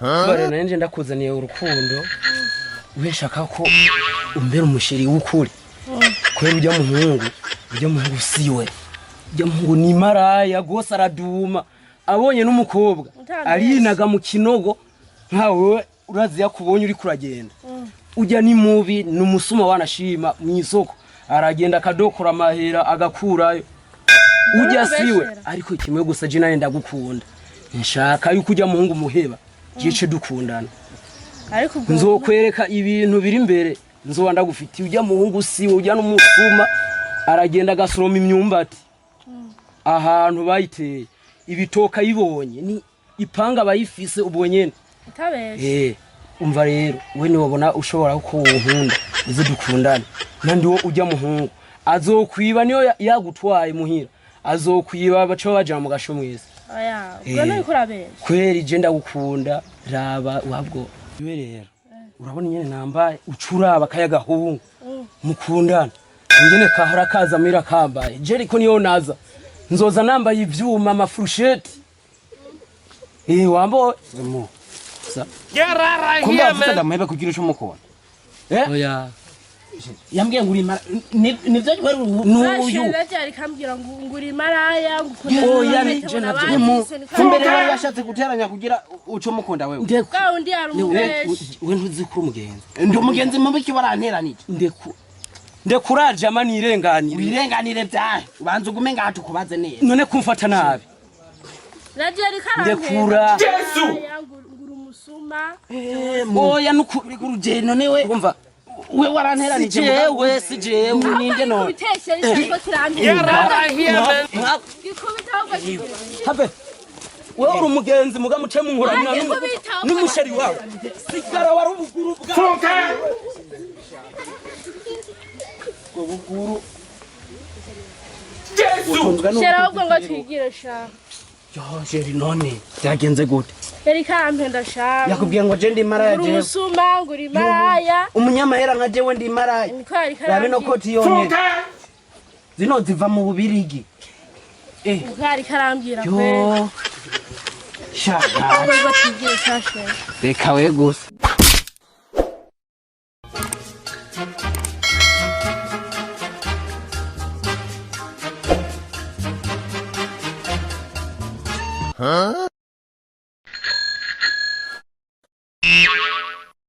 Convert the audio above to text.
Bare nanje ndakuzaniye urukundo, we nshaka ko umbera umusheri w'ukuri, kubera ujya muhungu siwe, ujya muhungu ni maraya gose, araduma abonye n'umukobwa. Utabeshya. Arinaga mu kinogo nkawe, urazi yakubonye uri kuragenda. Ujya ni mubi, ni umusuma, wanashima mu isoko aragenda akadokora amahera agakurayo. Ujya siwe. Urabeshera. Ariko kimwe gusa, je nane ndagukunda, nshaka yuko ujya muhungu muheba jice dukundana. Ariko ubwo Nzokwereka ibintu biri imbere, nzoba ndagufitiye. Ujya muhungu siwe, ujya n'umusuma, aragenda agasoroma imyumbati ahantu bayiteye, ibitoka ayibonye ni ipanga bayifise ubwo nyene. Utabeshya. Umva rero, we niwabona ushobora ko wonkunda, uze dukundane. Nandi wo ujya muhungu azokwiba, niyo yagutwaye muhira azokwiba, baca bajana mu gasho mwese. Oya, ubwo nuriko urabeshya. Kweri je ndagukunda, raba wabwo iwe rero, urabona ingene nambaye, ucuraba kaya gahungu mukundana ingene kahora kaza muhira kambaye. Je ariko niyo naza nzoza nambaye ivyuma, amafurusheti, wambo Mu. Sa Kumbe wavuze ndamuhebe kugira uco umukunda. Eh? Oya. Yambwiye ngo uri mara nivyo wari n'uyu. Bashira ariko ambwira ngo uri maraya, ngo ukunda Oya, abana, je ngo ntabyo. abandi, se niko. Kumbe rero wari washatse guteranya kugira uco mukunda wewe. Ndeku Bwa wundi yari umubeshi. We ntuzi ko uri umugenzi. Ndi umugenzi mubi ki waranteranije? Ndeku ndekuraje ama nirenganire. Wirenganire vyahe? Ubanza ugume ngaha tukubaze neza. None kumfata nabi. Radio ariko arambwira. Ndekura. Yesu. Ngo uri umusuma. Oya, nuku Urugendo niwe umva we waranteranije. Si jewe, si jewe, ninde none? Kubitesha ariko kirambwira. Gikubita ahubwo kikubita. Have, wewe uri umugenzi muga muce munkuranira Gikubita. N'umusheri wawe sigara wari ubuguru bwawe. Buguru. Shera ahubwo ngo twigire sha. Yo chéri, none byagenze gute? Yari karampenda sha. Yakubwiye ngo je ndi maraya? Uri Jewe umusuma, ngo uri maraya. Umunyamahera nka jewe ndi maraya? Niko yari Rabe no karambwira. koti yonyene zino ziva mu Bubirigi. Niko yari karambwira Yo kweli. Sha. Ahubwo ngo twigire sha shera. Reka we gusa.